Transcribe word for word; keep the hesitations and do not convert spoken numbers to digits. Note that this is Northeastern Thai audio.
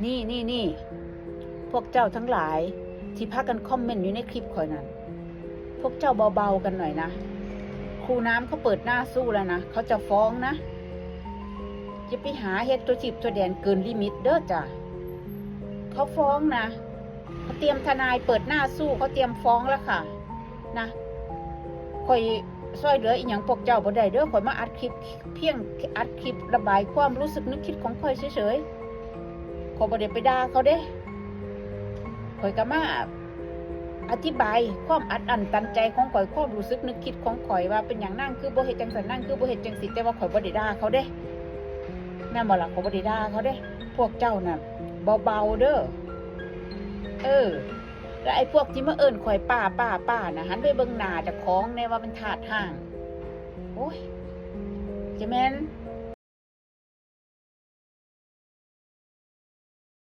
นี่นี่นี่ พวกเจ้าทั้งหลายที่พากันคอมเมนต์อยู่ในคลิปข่อยนั่น พวกเจ้าเบาๆกันหน่อยนะ ครูน้ำเขาเปิดหน้าสู้แล้วนะ เขาจะฟ้องนะ จะไปหาเฮ็ดตัวทิพย์ตัวแดนเกินลิมิตเด้อจ้ะ เขาฟ้องนะ เขาเตรียมทนายเปิดหน้าสู้ เขาเตรียมฟ้องแล้วค่ะ นะ ข่อยซอยเหลืออีหยังพวกเจ้าบ่ได้เด้อ ข่อยมาอัดคลิป เพียงอัดคลิประบายความรู้สึกนึกคิดของข่อยเฉยๆ ข่อยบ่ได้ไปด่าเขาเด้ ข่อยก็มาอธิบายความอัดอั้นตันใจของข่อย ความรู้สึกนึกคิดของข่อยว่าเป็นหยังนางคือบ่เฮ็ดจังซั่น นางคือบ่เฮ็ดจังซี่ แต่ว่าข่อยบ่ได้ด่าเขาเด้ แม่นบ่ล่ะ ข่อยบ่ได้ด่าเขาเด้ พวกเจ้าน่ะเบาๆเด้อ เออ แล้วไอ้พวกที่มาเอิ้นข่อยป้าป้าป้าน่ะ หันไปเบิ่งหน้าเจ้าของแน่ว่ามันธาตุห้าง โอ้ย จะแม่น